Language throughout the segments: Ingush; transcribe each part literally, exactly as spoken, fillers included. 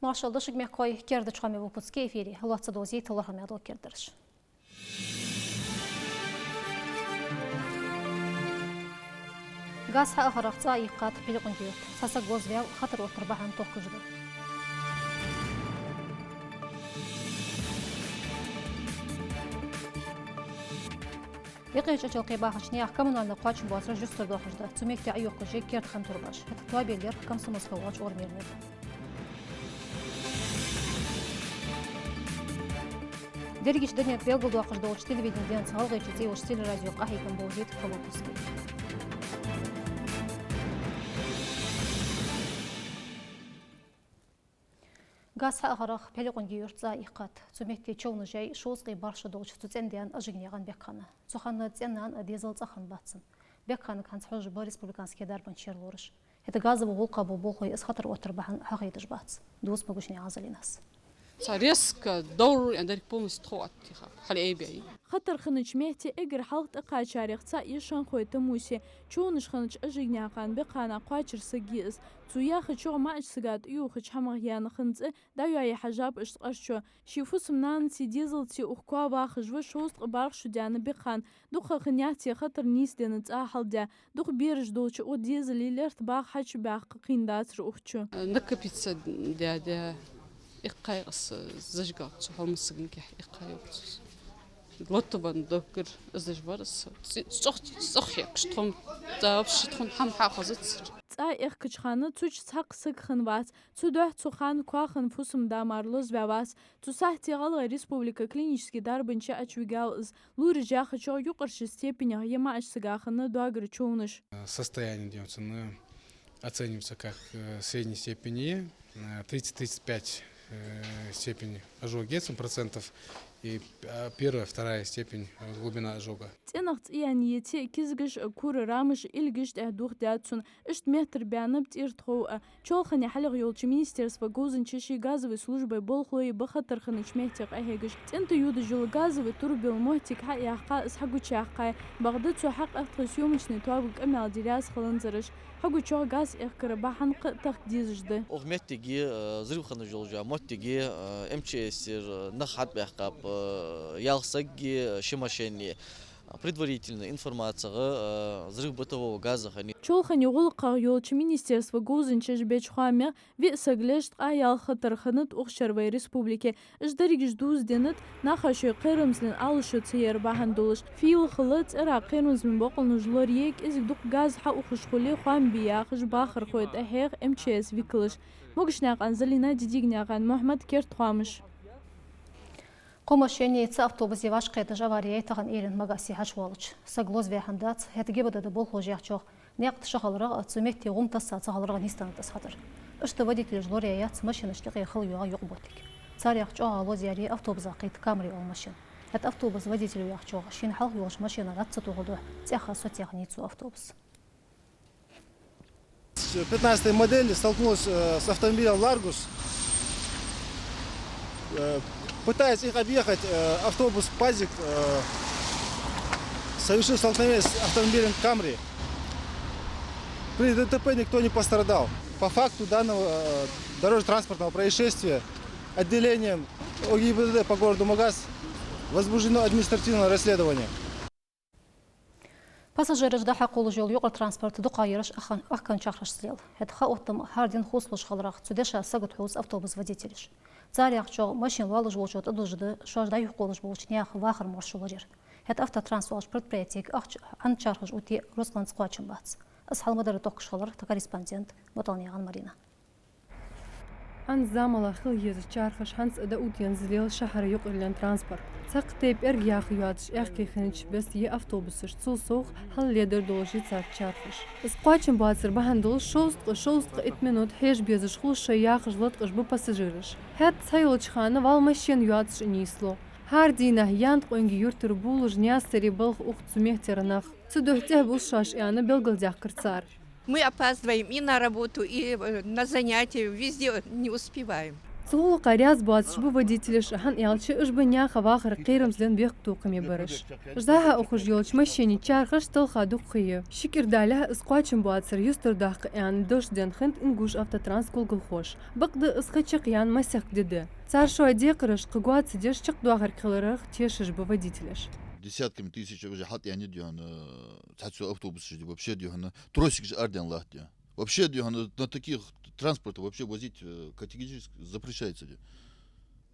Маршал да шуга, мехкахой! Керда хоамий выпуск я эфире. Лоацца довзийт лоархӀаме дола кердараш. Газ хьаахарах цӀа ийккхад Пхьилекъонгий-Юрта. Цхьа саг лозаваьв, хатар оттар бахьан тохкаш да. Юкъерча Ачалкхе бахача наьха коммунальни кхоачамбоацараш юстара доахаш да. Цу метте Ӏойоаккхаш я керда хинна турбаш. ХӀаьта тоабе лерхӀ Комсомольска волча урамера наха. Дерригача дунен тӀа белгалдоаккхаш долча телевидене денца ГӀалгӀайче цӀи йолча телерадио къахьегам бовзийт тха выпуске. Газ хьаахарах Пхьилекъонгий-Юрта цӀа ийккхад. Цу метте човнаш яьй шовзткъеи бархӀ шу долча цу цӀен-даьна Ожигнаькъан Бекхана. Цу хана цӀен-нана а, дезал а цӀагӀа хиннабац цун. Бекханага хӀанз хьожаш ба республикански дарбанча черлораш. ХӀаьта газово гӀулакх бола болхлой из хатар оттар бахьан хьахайташ бац. Дувц Могушканаькъан Залинас. Цхьа резко довр аьнна дерг полностью тхов атта тӀехьа хьалъайбаьй. Хатар хиннача метте эггара хьалха тӀакхаьчарех цаӀ я Шанхой Тамуси. Човнаш хиннача Ожигнаькъан Бекхана кхоачара саг я из. Цо яхачох, маӀача сага тӀаювхача хӀамах яьнна хинна цӀи дӀайоае хьежаб иштта къарчо. Ший фусам-нанацеи дезалцеи укх коа вахаш ва шовзткъеи бархӀ шу даьнна Бекхан. Дукха ха хиннаяц ер хатар нийсденна цӀа хьалдаь. Дукха бераш долча укх дезала лерхӀ баха хьачубаьккха кхийна дацар укх чу. Накопиться даь, даь, иккхай аз зажигалка цу хьалмассагӀа кхы иккхай аз. Лоттабан даггара из деш вар аз. ЦӀи-, цӀох, цӀох хьекхаш тхо-м, да, вообще тхона хӀама хьахозацар. ЦӀа эккхача хана цу чу цхьаккха саг хиннавац. Цудухьа цу хана коа хинна фусам-да мара лозаваьвац. Цу сахьте ГӀалгӀай Республика клинически дарбанче Ӏочувигав из. Лораш яхачох, юкъерча степенех я маӀача сага хинна доагора човнаш. Состояние днём цун оценивается как, э, средней степени, э, тридцать тридцать пять, э, степень ожога цун процентов и, а, первая, вторая степень, э, глубина ожога. ЦӀенах цӀи яьнна еце кизгаш, кура рамаш, илгаш тӀехьа духдаьд цун. Иштта меттара баьннаб тӀера тхов а. Чолхане хьалех йолча министерства говзанчаши газови службай болхлои ба хатар хиннача метте къахьегаш. ЦӀен тӀа йодаш йола газови турба йола моттиг хьаяьккхай, из хьагучаяьккхай. Бакъда цу хьакъехьа тха съёмочни тоабага къамаьл дир яц хиланзараш. Хьагучох газ эккхара бахьан кхы а тахка дезаш да. Укх моттиге, э, взрыв хинна йолча моттиге, э, МЧС-ера, э, нах хьатӀабаьккхаб, э, ялх саги, э, ши машини. Предварительни информаци гӀа, э, взрыв бытового газа хиннай. Чолхане гӀулакхах йолча министерства говзанчаша беча хоамах, виъ саг леш, ткъаь ялх хатар хиннад укх шера вай республике. Уж дерригаш дувзаденнад, наха шоай кхерамзлен Ӏалашо ца яра бахьан долаш. Фийла хила, цӀера кхерамзлен бокъонаш лорае, кӀезига-дукха газ хьаухаш хуле, хоам бе яхаш, бахархой тӀахьех МЧС викалаша. Могушканаькъан Залина, Дидигнаькъан Мухьмад, «Керда хоамаш». Кхо машини, цаӀ автобуси вӀашагӀкхеташ авари яьй тахан Ӏуйранна Магасе хьачувоалача. Саг лозаваь хӀама дац, хӀаьта ГИБДД болхлоша яхачох, наькъа тӀа ша хиларах а, цу метте гӀум тасса ца хиларах а нийсденнад из хатар. Иштта водителаша лораяьяц машинашта юкъе хила йоагӀа юкъ моттиг. Царех чӀоагӀа лозаяьр я автобуса кхийтта Камри оала машен. ХӀаьта автобуса водитело яхачох, шийна хьалха йолча машина лаьца ца тохалу духьа цӀаьхха соцаяьхай цо автобус. Пятнадцатой модели столкнулась, э, с автомобилем «Ларгус». Э, пытаясь их объехать, э, автобус «Пазик», э, совершил столкновение с автомобилем «Камри». При ДТП никто не пострадал. По факту данного, э, дорожно-транспортного происшествия отделением ОГИБДД по городу Магас возбуждено административное расследование. Пассажираш дӀахьакхоллаш йола юкъара транспорт дукхагӀа яраш ахкан-, ахкан чархашца лел. ХӀаьта ха оттам хӀара дийнахьа хувцалуш хиларах, цу дешах сагота хьувз автобуса водителаш. Цар яхачох, машин лоаллаш волчо тӀадужаш да шоаш дӀаюхакхоллаш болча наьха вахара маршо лораяр. ХӀаьта автотранс яхача предприятега ахча хӀана чархаш отте, рузкъанца кхоачам бац. Из хьал ма дарра тохкаш хилар тха корреспондент МутӀалнаькъан Марина. ХӀанз замала хила езача чархаша хӀанз а дӀаоттаенза лел шахьара юкъарлен транспорт. Цхьаккха тайпа пӀелг яха йоацаш аьхки хиннача беса я автобусаш, цул совгӀа хьалледар долаш я цар чархаш. Из кхоачам боацар бахьан долаш шовзткъа, шовзткъа итт минут хьежа безаш хул шоай яхаш латкъаш ба пассажираш. ХӀаьта цхьайолча хана вӀалла машен йоацаш а нийслу. ХӀара дийнахьа Янтакъонгий-Юртара болаш Наьсаре балха ух цу меттера нах. Цудухьа тӀехьа бусаш аьнна белгалдаьккхар цар. Мы опаздываем и на работу, и, э, на занятия, везде не успеваем. Цу гӀулакха раьза боацаш ба водителаш, хӀана аьлча уж ба наьха вахара кхерамзлен бехктокхаме бараш. Уж дӀа-хьа ухаш йолча машина чархаш талха дукха я. Ши кӀира далехь из кхоачам боацар юстардаккха аьнна дош денна хиннад «Ингушавтотранс» кулгалхоша. Бакъда из ха чакхъяьнна масех ди да. Цар шоай декхараш кхы гоа ца деш чакхдоахаргхиларах тешаш ба водителаш. Десятками тысяч уже хьалтӀаеннай, дий хьона, цхьацца автобусаш, дий, вообще, дий хьона, тросик же арадаьнна латт, дий. Вообще, дий хьона, на таких транспортах вообще возить, э, категорически запрещается, дий.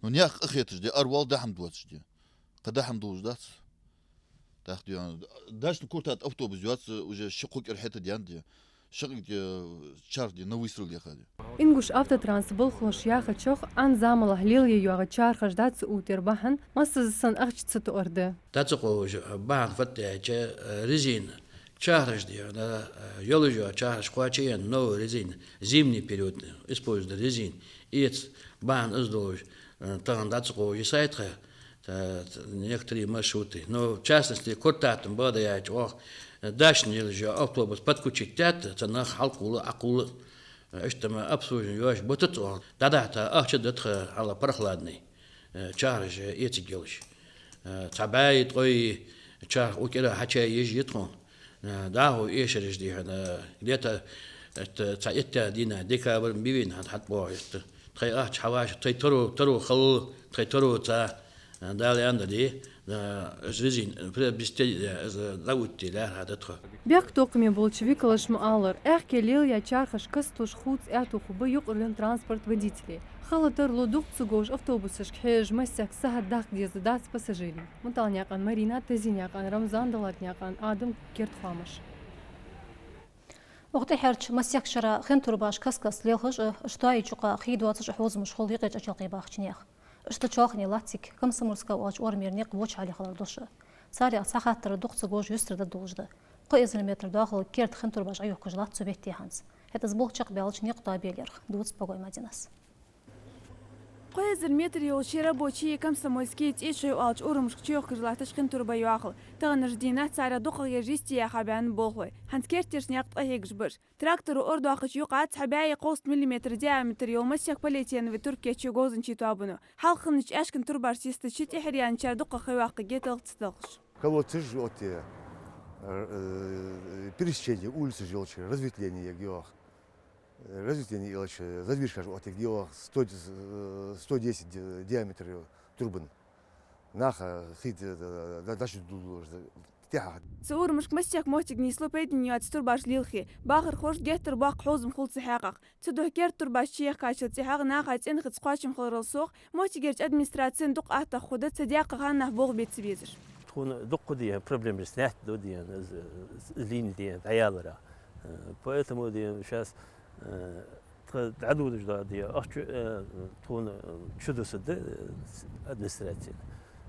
Ну, наьха къахеташ, дий, ара вала дахьам доацаш, дий. Кхы дахьам долаш дац. ТӀаккха, дий хьона, дашна куртат автобус йоаца уже ши-кхо кӀира хьетадаьннад, дий. Шаккхе, дий, чарх, дий, на выстрел яха, дий. «Ингушавтотранс» болхлоша яхачох, Ӏан замалахь лелае йоагӀа чархаш дӀа ца увттар бахьан, массаза санна ахча ца тоар да. ДӀа ца къовсаш бахьан фатта аьлча, э, резина чархаш, дий хьона, э, йолаш йола чархаш кхоачаенна, новая резина, зимний период использовать резина, эца бахьан из долаш, э, тахан дӀа ца къовсаш сайт хьа, та-, та-, некоторые маршруты. Но, в частности, куртатам бада яьча оаха, э, дашна йолаш йола автобус подключить даьд, цу наха хьалкхувла, Ӏокхувла, э, иштта ма обслуживание йоацаш бутац оаха. ДӀадахьийта ахча да тха хьала прохладный, э, чархаш эцаргйолаш. Э, цхьа бӀаьи ткъои чарх укх кӀира хьача еш я тхона. Э, дӀахо эшараш, дий хьона, где-то, это, цхьа итт дийнахьа, декабрь бувийна хьатӀабоагӀа, это. Тхоай ахча хьавӀашагӀ, тхоай таро, таро хала, тхоай таро ца, э, Дала аьннадале, э, из резина приобрести, э, из дӀаувтте лаьрхӀа да тхо. Бехктокхаме болча викалаша ма аллара, аьхке лелаяь чархаш кастлуш хувца аьттув хургба юкъарлен транспорта водителий. Хала тарлу дукха ца говш автобусашка хьежаш масех сахьат даккха дезаргдац пассажирий. Муталнаькъан Марина, Тазинаькъан Рамзан, Далатнаькъан Адам, «Керда хоамаш». Укх тӀеххьарча масех шера хин турбаш каст-каста лелхаш а, уж тоаеча юкъа хий доацаш а хьовзамаш хул юкъе чӀоагӀа чалкхе бахача наьха. Иштта чоалхане латтаргья Комсомольска оалача урамера никъ боча хьале хилар дош а. Царех цхьа хаттар дукха ца говш юстардаргдолаш да. Кхо эзар метр доахалга керда хин турбаш Ӏойохкаш латт цу метте хӀанз. ХӀаьта из болх чакхбаьлча никъ тоабе лаьрхӀа, дувц Погой Мадинас. Кхо эзар метр йолча Широбочий, Комсомольский, ЦӀечой оалача урамашка чуйохкаш латташ хин турбай йоахал. Таханарча дийнахьа царех дукхагӀа ераш йисте яха баьннаб болхлой. ХӀанз кертерча наькъа ткъаь хьегаш ба уж. Трактора ара доахача юкъа цхьа бӀаьи кховзткъа миллиметр диаметр йола масех полиэтиленовый трубка я говзанчий тоабано. Хьалха хиннача аьшкан турбашца йистача тӀехьарча дийнахьа дукха ха йоаккхаргья талха ца талхаш. Колодцаш оттае, э, э, пересечение улицаш йолча, разветвление я йоах. Разветвление йолча, задвижкаш оттае йоах, сто, э, сто десять ди-, диаметр турбан. Наха хий, э, э, да-, дӀачудуллуш да тӀехьа. Цу урамашка масех моттиг нийслу пайдане йоаца турбаш лелхе. Бахархошта геттара боккха хьовзам хул цу хьакъехьа. Цудухьа керда турбаш чуехкачул тӀехьагӀа наха цӀенхаца кхоачам хиларал совгӀа, моттигерча администрацена дукха аттагӀа хургда цу даькъа ханнахьа болх бе ца безаш. Тхона дукха, дий хьона, проблемаш снять ду, дий хьона, из, из линия, дий хьона, дӀаялара. Э, поэтому, дий хьона, щас, э, тха дӀадодаш да, дий хьона, ахча, э, тхона, э, чудоссаргда, э, администрацена.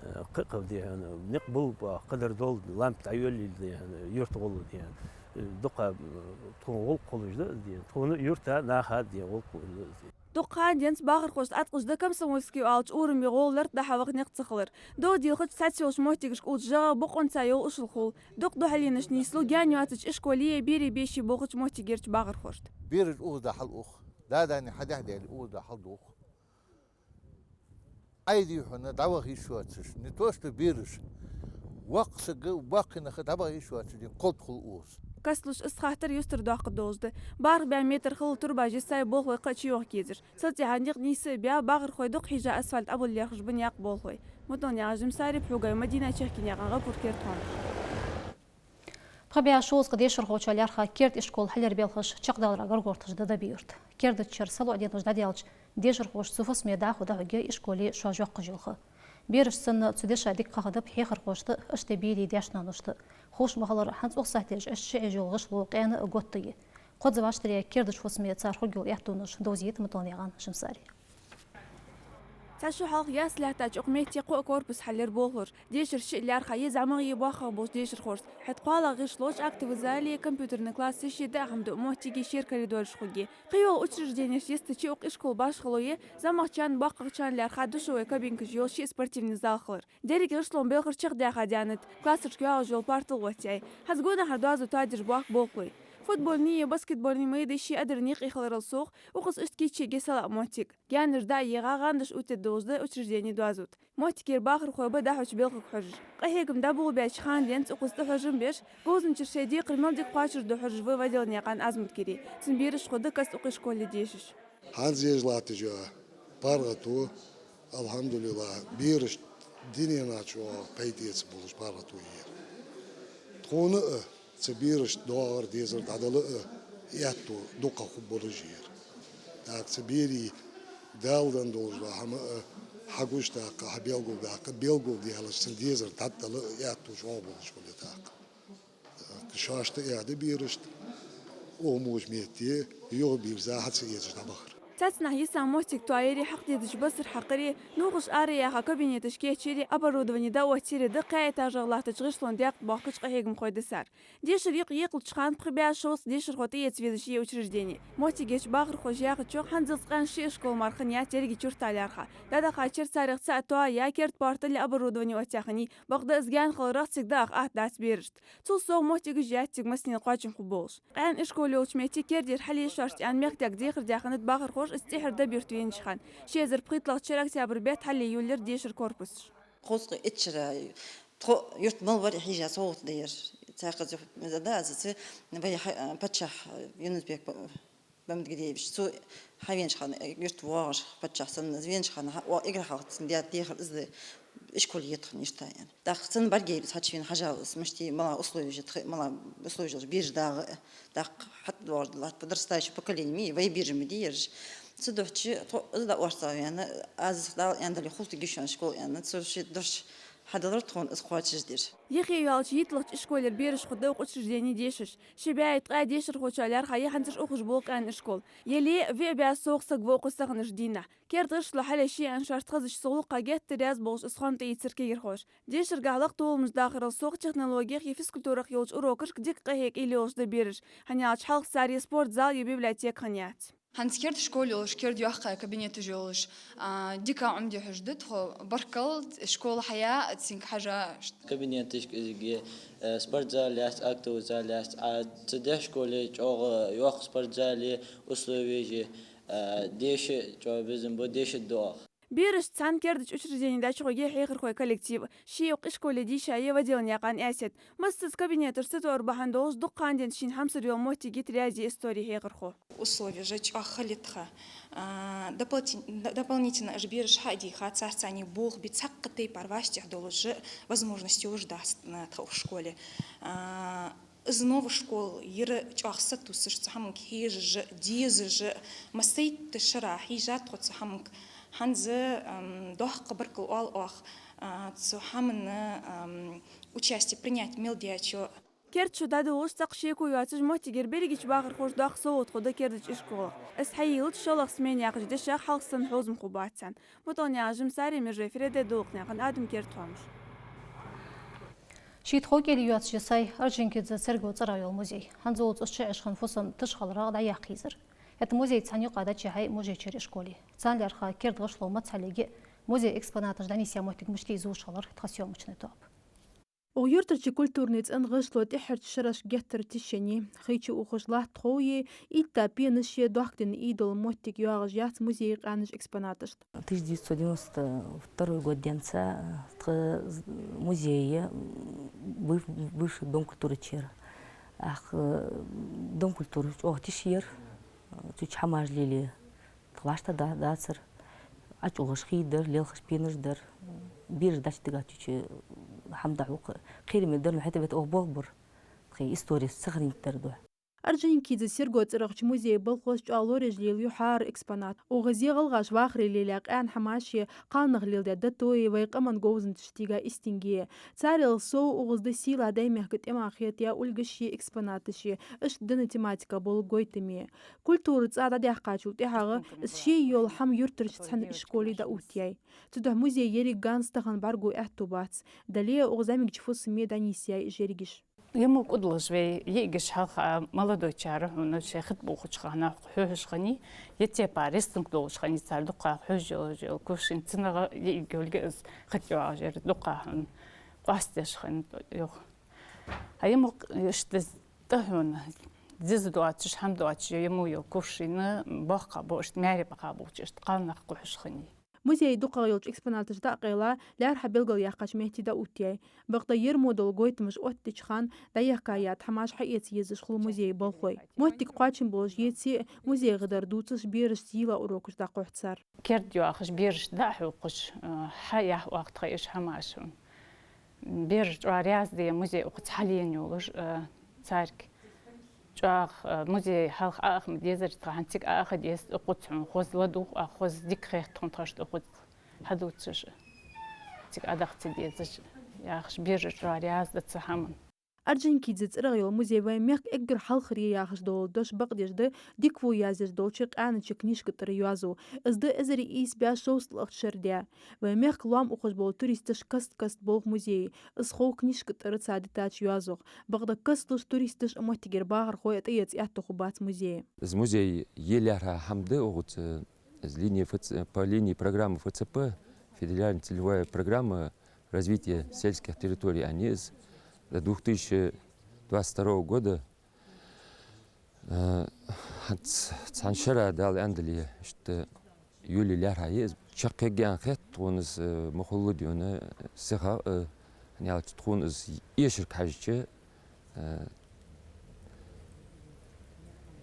Э, кхы-кхы, дий хьона, никъ болх ба, кхыдар дола, лампа дӀайоллийла, дий хьона, юрта гӀолла, дий хьона. Э, дукха, э, тхона гӀулакх хулаш да, дий хьона, тхона юрта, наха, дий хьона, гӀулакх хулаш да. Дукха ха денз бахархошта Ӏаткъаш да Комсомольский оалача ураме гӀолла лартӀа дӀахьаваха никъ ца хилар. Дов дийлхача цхьацца йолча моттигашка увтташ жагӀа бокъонца йола ушал хул. Дукха духьале нийслу гаьна йоацача ишколе, берий беший болхача моттигерча бахархошта. Бераш укхаза хьалух, да-да, хьадехьа-даьле укхаза хьалдух. Ӏай, дий хьона, дӀаваха йиш йоацаш, не то что бераш, воккха саг, боккхий нах дӀаваха йиш йоацаш, дий хьона, кхолт хул укхаза. Кастлуш из хаттар юстардоаккхаргдолаш да. БархӀ бӀаь метр хилла турбаш йисай болхлой кхы а чуйохка езаш. Цул тӀехьагӀа никъ нийса а баь, бахархой дукха хьежжа асфальт Ӏобилла лерхӀаш ба наькъа болхлой. Муталнаькъан Жансари, Пхьугай Мадина, Чахкинаькъан ГӀапур, «Керда хоамаш». Пхи бӀаь шовзткъа дешархочоа лаьрхӀа керда ишкол хьалъяр белхаш чакхдалара гаргагӀерташ да Даьбаий-Юрта. Кердача шера салоӀа денош дӀадаьлча, дешархошта цу фусаме дӀахо дӀахьоргья ишколе шоаш йоаккхаш йола ха. Берашта санна цу деша дика ха хиннаб хьехархошта а, иштта берий даьшта-ноаношта а. Ховш ма хиллара, хӀанз укх сахьте Ӏеш ши Ӏеш йола гӀишло къаьна а, готта а я. Кхозза вӀаштӀехьа кердача фусаме цар хургйола аьттонаш довзийт Муталнаькъан Жансаре. Цхьа шу хьалха яц лаьттача укх метте кхо корпус хьалъяьр болхлоша. Дешар шиъ лаьрхӀа я зӀамагӀеи боккхагӀеи болча дешархошта. ХӀаьта кхоалагӀа гӀишло, актовый залеи компьютерный классашеи даь хӀама ду, моттиге шера коридораш хургья. Кхыйола учрежденеш йистача укх ишкола башхало я зӀамагӀчарна, боккхагӀчарна лаьрхӀа душевой кабинкаш йола шиъ спортивный зал хилар. Деррига гӀишлон белхаш чакхдийха даьннад, классашка йоагӀаш йола парташ оттаяьй. ХӀанз гонахьара доазув тоадеш боахк болхлой. Футболни е баскетболни майдаши адарни юкъе хиларал совгӀа, укхаза иштта кийчъергья салаӀа моттиг. Гаьнаш дӀа а егӀа, гӀандаш оттаде долаш да учреждени доазув тӀа. Моттигера бахархой ба дӀахьоча белхага хьожаш. Къахьегам дӀаболабаьча хана денз укхаза тӀахьожам беш, говзанчаш шоай декхар мел дика кхоачашду хьожаш ва Ваделнаькъан Азамат-Гири. Цун бераш хургда каста укх школе дешаш. ХӀанз еш латташ я паргӀато, алхьамдулиллахӀ, бераш диненача пайда эца болаш паргӀато я ер. Тхона а, цу берашта доагӀар, дезар дӀадала а аьттув дукха хургболаш я ер. ТӀаккха цу берий Дала денна долаш дола хӀама а хьагуш даккха, хьабелгалдаккха, белгалдаьлча, цун дезар дӀадала а аьттув чӀоагӀа болаш хул тӀаккха. Шоашта а яхьа да берашта, укх мо метте юхабирза хьа ца эцаш дӀабахар. Цхьацца наха йиса моттиг тоаяри, хьакъ дезача басар хьакхари, нувхаш араяха кабинеташ кийчъяри, оборудовани дӀаоттаяри да кхаь этажах латтача гӀишлон декъе боахкача къахьегамхой дисар. Дешар юкъе екъалча хана пхи бӀаь шовзткъа дешархо тӀаэца везаш я учреждени. Моттигерча бахархоша яхачох, хӀанзалца къаьна ши ишкол мара хиннаяц еррига юрта лаьрхӀа. ДӀадахача царех цаӀ тоаяь, керда портали оборудовани оттаяь хиннай, бакъда из гаьна хиларах цига даха атта дац берашта. Цул совгӀа моттигаш яц цига массанена кхоачам хургболаш. Къаьна ишкол йолча метте кердера хьалъе шоашта аьнна мехкдаьга дехар даь хиннад бахархоша, из тӀехьара дӀаберта венача хана. Ши эзар пхийтталагӀча шера октябрь бетта хьалъе йоллаелар дешара корпусаш. Кхузткъеи итт шера тхо юрта мел вар хьежа совгӀат даьр. Цхьаькха зух меза да аз ца вай хьа-, паччахь Юнус-Бек Мамадгиреевич, цо хьавенача хана, юрта воагӀаш паччахь санна, из венача хана, хьа-, о, эггара хьалха цунна даь дехар из да, ишкол етта хинна юрта аьнна. ТӀаккха цунна бӀаргавайра из, хьачувена хьажал из, мишта, малагӀа условеш я тха, малагӀа условеш йолаш бераш дагӀа, тӀаккха хьатӀадоагӀаш да латта подрастающее поколение ма йий, вай бераш ма дий ераш. Цудухьа тхо из дӀаорцагӀваьнна, аз Дала аьннадале хулийтаргья шоана школа аьнна, цо ший дош хьадалар тхона из кхоачашдир. Юхе йоалача йитталагӀча ишколера бераш хургда укх учреждене дешаш. Ши бӀаь ткъаь дешархочоа лаьрхӀа я хӀанз уж ухаш бола къаьна ишкол. Яле виъ бӀаь совгӀа саг ва укхаза тахан дийнахьа. Керда гӀишло хьалъеш я аьнна шоашта хезача, цу гӀулакха геттара раьза болаш из хонтӀаийцар кагирхоша. Дешаргахьа лакха толамаш дахарал совгӀа, технологех е физкультурах йолча урокашка дика къахьега уйла йолаш да бераш, хӀана аьлча хьалха цар е спортзал, е библиотека хиннаяц. ХӀанз керда школа йолаш, керда йоккхагӀа кабинеташ йолаш, а, дика Ӏомаде хьожаргда тхо. Баркал школа хьаяь, цунга хьежа. Кабинеташка из я, э, спортзал яц, актовый зал яц, а цу дешшколе чӀоагӀа йоккха спортзал я, условеш я, э, деша чӀоагӀа безам ба, деша доагӀа. Берашца цхьана кердача учреждене дӀачугӀоргья хьехархой коллектив. Ший укх ишколе дийша я Ваделнаькъан Асет. Массаза кабинеташ ца тоар бахьан долаш, дукха хана денз шийна хьамсара йола моттиг йита раьза я историй хьехархо. Условеш чӀоагӀа хала я тха. А, дополти-, д-, дополнительно уж бераш хьа а дийха, царца цхьана болх бе цхьаккха тайпара вӀаштӀехьадовлаш возможностеш уж дац, а, тха укх школе. А, из новая школа, ер чӀоагӀа сатувсаш, цу хӀаманга хьежаш, дезаш, массайтта шера хьежа тхо цу хӀаманга. ХӀанз, ам, доккха баркал оал оаха, а, цу хӀаман, ам, участие принять мел даьчоа. Керда шу дӀадолалуш цхьаккха шеко йоацаш, моттигера берригача бахархошта доккха совгӀат хургда кердача ишколах. Из хьайийллача шоллагӀа смена яхача дешах хьалха санна хьовзам хургбац царна. МутӀалнаькъан Жамсари, Мержой Фреде, Долакнаькъан Адам, Керда хоамаш. Шийтта кӀира йоацаш я сай Орджоникидзе цергаво цӀерагӀа йола музей. ХӀанзалца из чуэш хинна фусам тиша хиларах дӀаяккха езар. ХӀаьта музей цхьана юкъа дӀачухьай Мужечера ишколе. Царна лаьрхӀа керда гӀишло мацахьаллеге, музее экспонаташ дӀанийсъяь моттиг мишта я из зувш хилар тха съёмочни тоаба. Укх юртарча культурни цӀен гӀишло тӀеххьарча шерашка геттара тишйеннай. Хий чу ухаш латта хов е, итта пенаш е, дохкаденна ийдола моттиг йоагӀаш яц музее къаьнача экспонаташта. Тысяча девятьсот девяносто второй год денз тха музей я быв-, бывший дом культуры чура. ТӀаккха дом культуры чӀоагӀа тишйир, цу чу хӀамаш лелае тха вӀаштӀехьа да-, дацар. ӀочугӀаш хий дар, лелхаш пенаш дар. Бераш дӀачудига цу чу хӀама дӀахьокха кхераме дар, ну хӀаьта вет оаха болх бир тха истореш сохранить дара духьа. Орджоникидзе цергаво цӀерагӀча музея болхлоша чӀоагӀа лораеш лелаю хӀара экспонат. Укхаза гӀалгӀаша вахаре лелаяь къаьна хӀамаш е, кхалнаха леладаь дото е, вай къаман говзанчаша тийга истинге. Царел сов укхаза да сийлахь Даьймехка тӀема хетаяь ульгаш е, экспонаташ е, иштта дина тематика бола гойтам е. Культура цӀа дӀадаьккхачул тӀехьагӀа из ше йола хӀама юртарча цхьан ишколе дӀаоттаяьй. Цудухьа музей еррига ганз тахан бӀаргаго аьттув бац. Дале а укх зӀамигача фусаме дӀанийсъяьй уж ерригаш. Е мо кӀудалгаш вай йиӀигаш хьалха молодой чар хьона шоай хатӀа бохача хана хьоахаш хиннай, е цепа рисунок долаш хиннай цар дукха хьожаш йола кувшин, цунах йиӀиг йолга из хатӀа йоагӀаш яр, дукха хьона къоастадеш хиннай юха. ХӀаьта е мо иштта тӀа хьона Деза доацаш, хӀама доацаш, е мо йола кувшин боккха бу, иштта маьре баха болча, иштта кхалнах кхухьаш хиннай. Музея дукхагӀа йолча экспонаташта дӀакъайла, лаьрххӀа белгалъяьккхача метте дӀаоттаяьй. Бакъда ер мо дола гойтамаш оттадеча хана дӀаяхка яь хӀамаш хьаэца езаш хул музея болхлой. Моттиг кхоачам болаш еце а, музейгӀа дар дувцаш, берашца йийла урокаш дӀахьош цар. Керда йоахаш, берашта дӀа а хьокхаш, э, хьаяхь оаха тха уж хӀамаш. Бераш чӀоагӀа раьза да музей укхаза хьалена йолаш, э, царга. ЧӀоагӀа, э, музей хьалха Ӏоаха ма дезар, тха хӀанз цига Ӏоаха деза укхаза хьона, хоза ладувгӀа, а хоза дика хет хьона тхоашта укхаза хьадувцаш, цига Ӏодахьа ца дезаш, яхаш, бераш чӀоагӀа раьза да цу хӀаман. Орджоникидзе цӀерагӀа йола музей вай мехка эггара хьалхара я яхаш дола дош бакъдеш да дика-во яздеш долча къаьнача книжка тӀара йоазув. Из да эзар ийс бӀаь шовзткъалагӀча шера даь. Вай мехка лоам ухаш бола туристаш каст-каста болх музее. Из хов книжка тӀара цар дитача йоазух. Бакъда кастлуш туристаш а моттигера бахархой а тӀаэца аьттув хургбац музея. Из музей е лаьрхӀа хӀама да укхаза, из линия ФЦ, по линии программы ФЦП, федеральная целевая программа развития сельских территорий аьнна я из, до две тысячи двадцать второго года. Э, хӀанз цхьан шера, Дала аьннадале, иштта июле лаьрхӀа я из. Чакхъяргья аьнна хет тхона из, э, ма хулла дийна сиха, э, хӀана аьлча тхона из эшарга хьежача, э,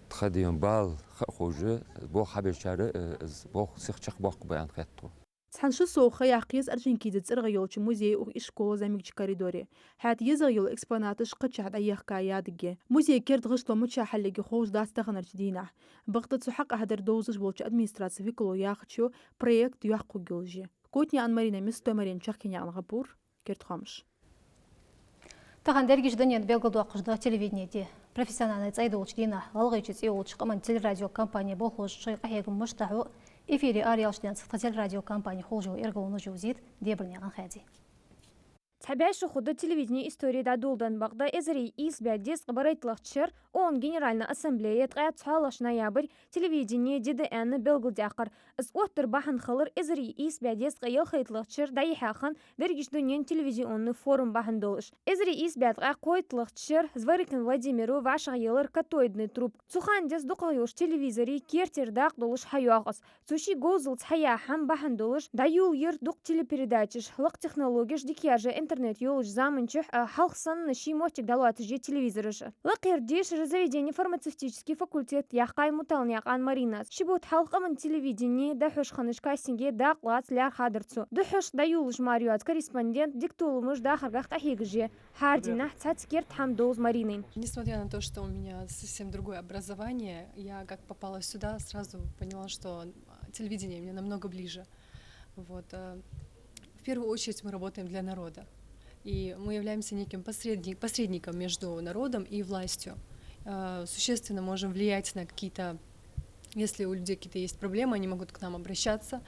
тха дийна бала ха а ховш, болх хьабечар, э, из болх сиха чакхбоаккхаргба аьнна хет тхона. Цхьан шу совгӀа ха яккха еза Орджоникидзе цӀерагӀа йолча музее укх ишкола зӀамигача коридоре. ХӀаьта езагӀа йола экспонаташ кхычахьа дӀаяхка ядаргья. Музея керда гӀишло мичахьа хиларга ховш дац таханарча дийнахьа. Бакъда цу хьакъехьа дар довзаш волча администраце викало яхачох, проект йоккха хургйолаш я. Котанаькъан Марина, Мистой Марина, Чахкенаькъан ГӀапур, «Керда хоамаш». Тахан деррига дунен белгалдоаккхаш да телевидене ди. Профессиональни цӀай долча дийнахьа ГӀалгӀайче цӀи йолча къаман телерадиокомпане болхлоша шоай къахьегам мишта дӀахьу, эфире арайоалача денз тха телерадиокомпане хулаш йола эргалонаш йовзийт Дебарнаькъан Хади. Цхьа бӀаь шу хургда телевидене истори дӀадоладенна. Бакъда эзар ийс бӀаь дезткъа барайтталагӀча шера ООН Генеральни Ассамблея ткъаь цхьоалагӀча ноябрь телевидене ди да аьнна белгалдаьккхар. Из оттар бахьан хилар эзар ийс бӀаь дезткъа ялхайтталагӀча шера дӀаяхьа хинна деррига дунен телевизионни форум бахьан долаш. Эзар ийс бӀаь ткъаь кхойтталагӀча шера Зворыкин Владимира вӀашагӀъеллар катодни трубка. Цу хана денз дукхагӀа йолча телевизорий кертера дакъа долаш хьайоагӀа из. Цу ший говзалца хьаяь хӀама бахьан долаш дӀайолаяр дукха телепередачаш, лакха технологеш, дика яьржа интернет йолча заман чухь а, хьалха санна ший моттиг дӀалоацаш я телевизораш а. Лакхера дешара заведене фармацевтически факультет яьккхай Муталнаькъан Маринас. Ши бутт хьалха къаман телевидене дӀахьош хиннача кастинге дакъа лаца лаьрхӀадар цо. Духхьашха дӀайолалуш мара йоаца корреспондент дика толамаш дахаргахьа къахьегаш я. ХӀара дийнахьа цхьацца керда хӀама довз Маринайна. Несмотря на то, что у меня совсем другое образование, я как попала сюда, сразу поняла, что, а, телевидение мне намного ближе. Вот, а, в первую очередь мы работаем для народа. И мы являемся неким посредник-, посредником между народом и властью. А, существенно можем влиять на какие-то, если у людей какие-то есть проблемы, они могут к нам обращаться.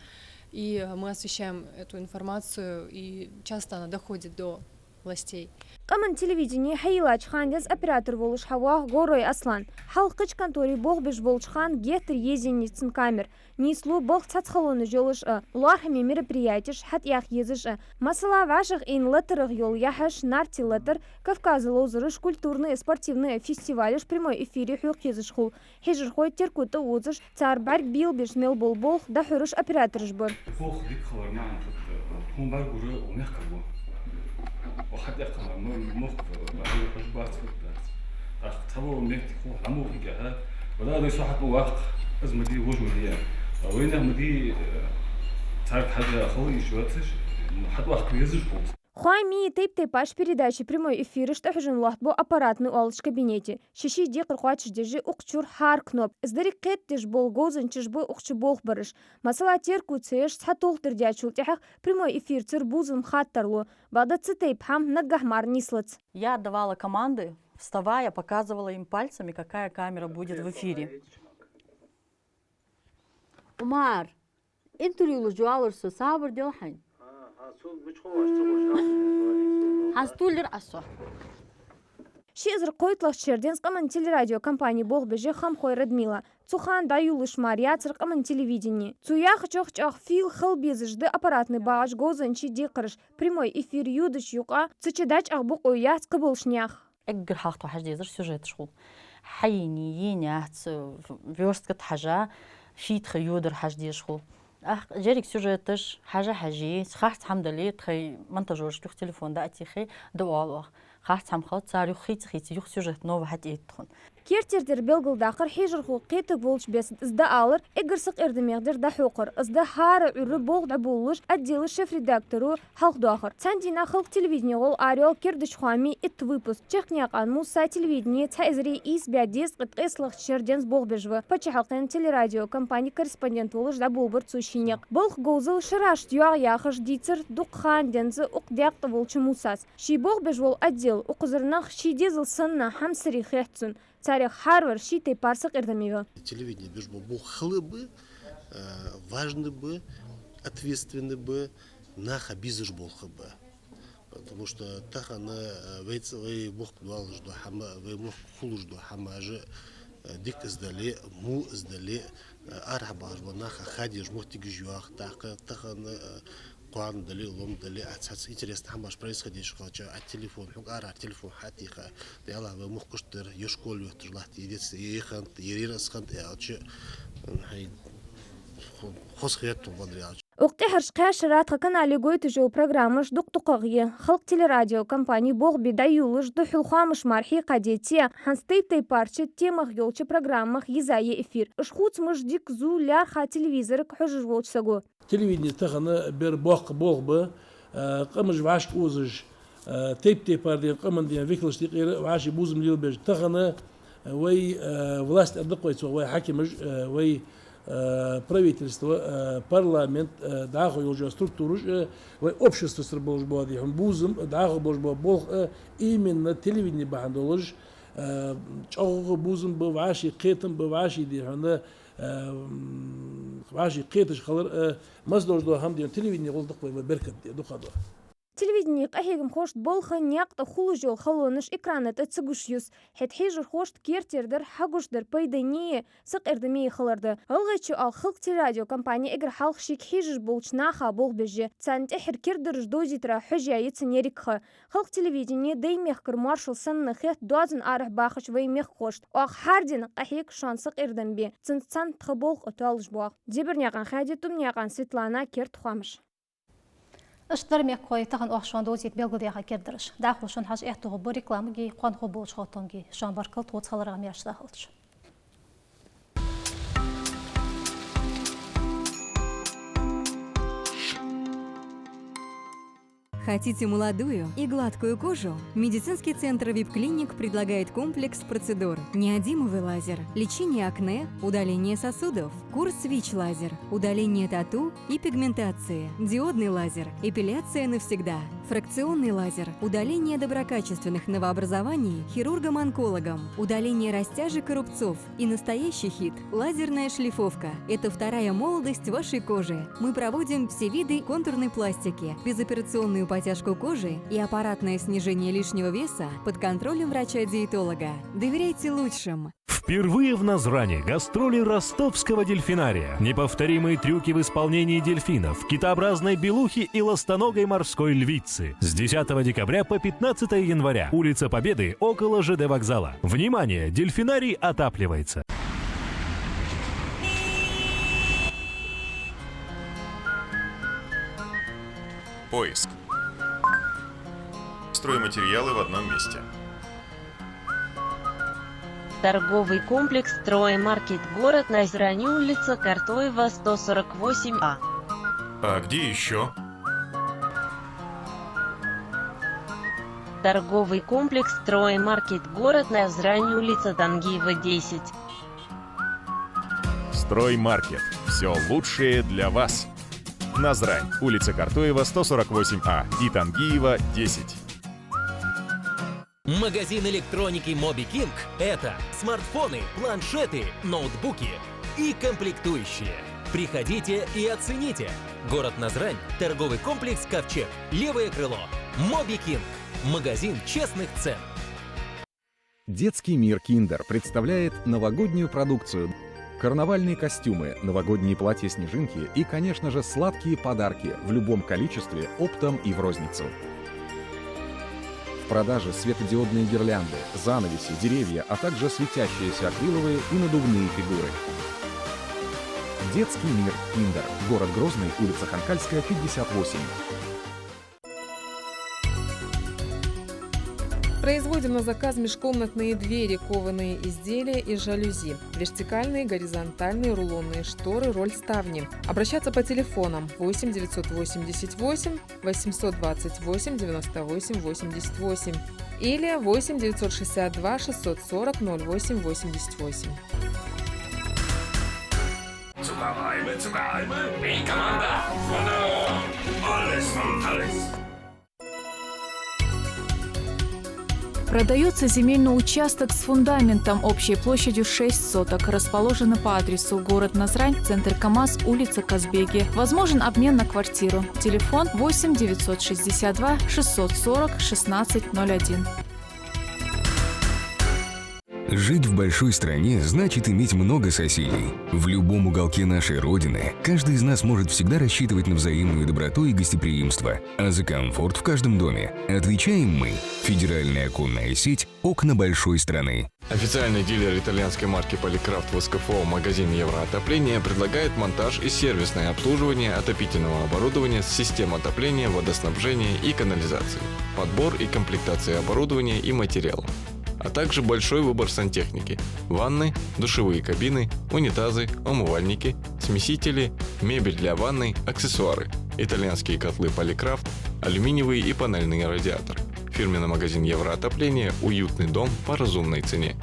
И, а, мы освещаем эту информацию, и часто она доходит до властей. Къаман телевидене хьайийллача хана денз оператор волаш хьавоагӀа Горой Аслан. Хьалха кхыча конторе болх беш волча хана геттара езйеннай цун камера. Нийслу балха цхьацца халонаш йолаш а, лоархӀаме мероприятеш хьатӀаяха езаш а. Масала, вӀашагӀъийна латарах йола яхьаш, «Нарти латар», Кавказа ловзараш, культурни а спортивни а фестивалаш прямой эфире хьокха езаш хул. Хьежархой терко тӀаозаш, цар бӀарг белабеш мел бола болх дӀахьораш оператораш ба. Болх дика хилар маӀан хӀаьта, тхона бӀаргагур укх мехкара ба. Укх хьатӀакхамара мо-, мохк ба, бахьан хьожа бац, хӀаьта дац. ТӀаккха цхьавола метте хул хьамухига, хӀа? Вала дай со хьатӀаваккха, из ма дий, вож ма дий. А вайнах ма дий, э, царга хьажа хала йиш йоацаш, хьатӀаваккха везаш хул. Хоамий, тайп-тайпарча передачай прямой эфираш тӀахьожаш лоаттабу аппаратни оалача кабинете. Ший-ший декхар кхоачашдеш я укх чура хӀара кнопка. Из деррига кхетадеш бола говзанчаш ба укх чу болх бараш. Масала, терко ца еш, цхьа толхадар даьчул тӀехьагӀа прямой эфирцара бувзам хаттар лу. Бакъда цу тайпа хӀама наггахьа мара нийслац. Я отдавала команды, вставая, показывала им пальцами, какая камера будет в эфире. Умар, интервью луш валар со, сабар дел хьайна. Хьастуллир Ӏа со. Ши эзар кхойтталагӀча шера денз къаман телерадиокомпане болх беш я Хамхой Радмила. Цу хана дӀайолалуш мара яцар къаман телевидене. Цо яхачох, чӀоагӀа фийла хила безаш да аппаратни багӀача говзанчий декхараш. Прямой эфир йодача юкъа цу чу дӀачӀоагӀа бокъо яц кхыболча наьха. Эггара хьалха тхо хьажа дезар сюжеташ хул. Хьайна, йийна яц, вёрстка тӀа хьажа, шийтта йодар хьажа дезаш хул. ТӀаккха деррига сюжеташ хьажа-хьаже, харц хӀама дале, тхоай монтажёрашка юха телефон дӀа а техе, дӀаоал оаха. Харц хӀама хилча, цар юха хийца-хийца, юха сюжет новый хьатӀаэтт тхона. Керттера тӀара белгалдаккхар хьежархо кхетаргволча беса из дӀаалар, эггара сакъердамегӀа дар дӀахьокхар. Из да хӀара Ӏуйрре болх дӀаболалуш отдела шеф-редакторо хьалхадоахар. Цхьан дийнахьа Халкъа телевидене гӀолла араяьлар кердача хоамий итт выпуск. Чехканаькъан Муса телевидене цхьа эзари ийс бӀаь дезткъеи ткъесталагӀча шера денз болх беш ва. Паччахьалкхен телерадиокомпане корреспондент волаш дӀаболабир цо ший никъ. Балха говзал шерашта йоагӀа яхаш дийцар дукха хана денз укх даькъе тӀа волча Мусас. Ший болх беш вола отдел, укхазара нах ший дезал санна хьамсара хет цунна. Царех хӀаравар ший тайпара сакъердаме ва. Телевидене беш бола болх хала ба, э, важный ба, ответственный ба, наха безаш болх ба. Потому что тахан, э, вай ц-, вай мохк доаллаш дола хӀама, вай мохк хулаш дола хӀамаш, э, дика из дале, во из дале, э, арахьа бахаш бола наха ха дезаш моттигаш йоагӀа, тӀаккха тахан, э, кхоана дале, лом дале, а цхьацца интересни хӀамаш происходить хилча, а телефон, хьога арахьара телефон хьатеха, дӀаала вай мохк куштар, е школа йотташ латт, е детсад, е хӀанз, е рера аз хӀанз аьлча, хьай хо-, хоза хетта бадар аьлча. Укх тӀехьарча кхаь шера тха канале гойташ йола программаш дукха-дукхагӀа я. Халкъа телерадиокомпане болх бе дӀайолалуш духхьал хоамаш мара хьекха деце, хӀанз тайп-тайпарча темах йолча программех йиза я эфир. Уж хувцамаш дика зув лаьрхӀа телевизорага хьожаш волча саго. Телевидене тахан бер боккха болх ба, э, къамаш вӀашкаозаш, э, тайп-тайпара ден, къаман ден векалаш дикъера вӀаший бувзам лелабеш. Тахан, э, вай, э, власть аргда-кх вай цох, вай хьакимаш, э, вай, э, правительство, э, парламент, э, дӀахо йолаш йола структураш, э, вай обществоцара болаш бола, дий хьона, бувзам, дӀахо болаш бола болх, э, именно телевидене бахьан долаш, э, чӀоагӀа бувзам ба, вӀаший кхетам ба, вӀаший, дий хьона, э, м, вӀаший кхеташ хилар, э, массадолаш дола хӀама, дий хьона, телевидене гӀолла да-кх вай, вай беркат, дий, дукха да. Телевидене къахьегамхошта болх наькъа тӀа хулаш йола халонаш экрана тӀа ца гуш юс. ХӀаьта хьежархошта керттера дар хьагуш дар пайдане а, сакъердаме а хилар да. ГӀалгӀайче оал Халкъа телерадиокомпане эггара хьалха шийга хьежаш болча наха болх беш я. Царна тӀеххьара кердараш довзийтара хьожаяь я цун еррига ха. Халкъа телевидене дай мехкара моаршал санна хет доазон арахьа бахача вай мехкахошта. Оаха хӀара ден къахьег шоана сакъердам бе. Цунца цхьана тха болх а тоалуш боагӀа. Дебирнаькъан Хади, Тумнаькъан Светлана, «Керда хоамаш». Иштта дар, мехкахой, тахан оаха шоана довзийта белгалдаьха кердараш. ДӀахо шун хьажа аьттув хургба рекламагеи кхоана хургболча хоттамгеи. Шоана баркал тхоца хиларах, маьрша дахалда шо. Хотите молодую и гладкую кожу? Медицинский центр Вип Клиник предлагает комплекс процедур: неодимовый лазер, лечение акне, удаление сосудов, курс ВИЧ-лазер, удаление тату и пигментации, диодный лазер, эпиляция навсегда, фракционный лазер, удаление доброкачественных новообразований хирургом-онкологом, удаление растяжек и рубцов и настоящий хит — лазерная шлифовка. Это вторая молодость вашей кожи. Мы проводим все виды контурной пластики, безоперационную подтяжку кожи и аппаратное снижение лишнего веса под контролем врача-диетолога. Доверяйте лучшим. Впервые в Назрани гастроли ростовского дельфинария. Неповторимые трюки в исполнении дельфинов, китообразной белухи и ластоногой морской львицы. С десятого декабря по пятнадцатое января. Улица Победы, около ЖД вокзала. Внимание! Дельфинарий отапливается. Поиск. Стройматериалы в одном месте. Торговый комплекс «Строймаркет», город Назрань, улица Картоева, сто сорок восемь А. А где ещё? Торговый комплекс «Строймаркет», город Назрань, улица Тангиева, десять. «Строймаркет». Всё лучшее для вас. Назрань, улица Картоева, сто сорок восемь А и Тангиева, десять. Магазин электроники Моби Кинг — это смартфоны, планшеты, ноутбуки и комплектующие. Приходите и оцените. Город Назрань, торговый комплекс «Ковчег», левое крыло. Моби Кинг. Магазин честных цен. Детский мир «Киндер» представляет новогоднюю продукцию. Карнавальные костюмы, новогодние платья-снежинки и, конечно же, сладкие подарки в любом количестве оптом и в розницу. продаже светодиодные гирлянды, занавеси, деревья, а также светящиеся акриловые и надувные фигуры. Детский мир «Киндер». Город Грозный, улица Ханкальская, пятьдесят восемь. Производим на заказ межкомнатные двери, кованые изделия и жалюзи, вертикальные, горизонтальные, рулонные шторы, рольставни. Обращаться по телефонам: восемь девятьсот восемьдесят восемь восемьсот двадцать восемь девяносто восемь восемьдесят восемь или восемь девятьсот шестьдесят два шестьсот сорок ноль восемь восемьдесят восемь. Цукалаймы, цукалаймы, и команда. Алис, алис. Продаётся земельный участок с фундаментом общей площадью шесть соток. Расположены по адресу: город Назрань, центр КамАЗ, улица Казбеги. Возможен обмен на квартиру. Телефон: восемь девятьсот шестьдесят два шестьсот сорок шестнадцать ноль один. Жить в большой стране значит иметь много соседей. В любом уголке нашей Родины каждый из нас может всегда рассчитывать на взаимную доброту и гостеприимство. А за комфорт в каждом доме отвечаем мы. Федеральная оконная сеть «Окна большой страны». Официальный дилер итальянской марки «Поликрафт» в СКФО магазин «Евроотопление» предлагает монтаж и сервисное обслуживание отопительного оборудования с систем отопления, водоснабжения и канализации, подбор и комплектация оборудования и материалов, а также большой выбор сантехники: ванны, душевые кабины, унитазы, умывальники, смесители, мебель для ванной, аксессуары, итальянские котлы «Поликрафт», алюминиевые и панельные радиаторы. Фирменный магазин «Евроотопление», уютный дом по разумной цене.